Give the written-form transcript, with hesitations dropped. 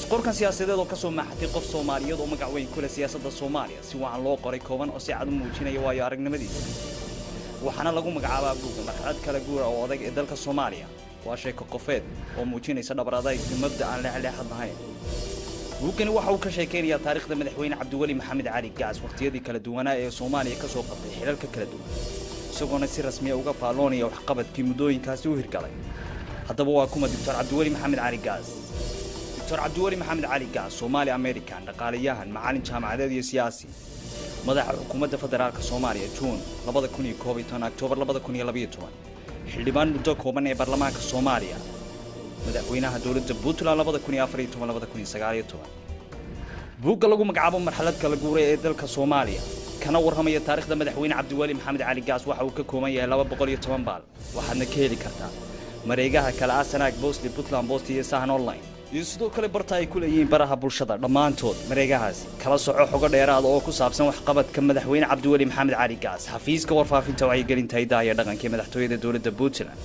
Isqorkan siyaasadeed oo kasoo maaxatay qof Soomaaliyeed oo magac weyn ku leh siyaasadda Soomaaliya, si wacan loo qoray, kooban oo si cad u muujinaya waayo aragnimadiisa, waxaana lagu magacaabaa buugga Marxalad Kala Guura oo Adag ee Dalka Soomaaliya. Waa sheeko qofeed oo muujinaysa dhabar adayg iyo mabda aan leexleexad lahayn. Buuggani waxa uu ka sheekaynayaa taariikhda madaxweyne Cabdiweli Maxamed Cali Gaas, wakhtiyadii kala duwanaa ee Soomaaliya ka soo qabtay xilalka kala duwan, isagoona si rasmiya uga faalloonaya waxqabadkii muddooyinkaasi u hirgalay. Haddaba waa kuma Doctor Cabdiweli Maxamed Cali Gaas? Doctor Cabdiweli Maxamed Cali Gaas, Soomaali American, dhaqaalayahan, macalin jaamacadeed iyo siyaasi, madaxa xukuumadda federaalka Soomaaliya Juun 2011, Oktoobar 2012, xildhibaan muddo kooban ee baarlamaanka Soomaaliya, madaxweynaha dowladda Puntland 2014, 2019. Buugga lagu magacaabo Marxalad Kala Guuray ee Dalka Soomaaliya, kana warramaya taarikhda madaxweyne Cabdiweli Maxamed Cali Gaas, waxa uu ka kooban yahay 210 baal. Waxaadna ka heli kartaa mareegaha kale ah Sanaag Post, Puntland Post iyo Sahan Online, iyo sidoo kale barta ay ku leeyihiin baraha bulshada dhammaantood mareegahaasi. Kala soco xogo dheeraada oo ku saabsan waxqabadka madaxweyne Cabdiweli Maxamed Cali Gaas xafiiska warfaafinta, wacyigelinta, hidaha iyo dhaqanka ee madaxtooyada dowladda Puntland.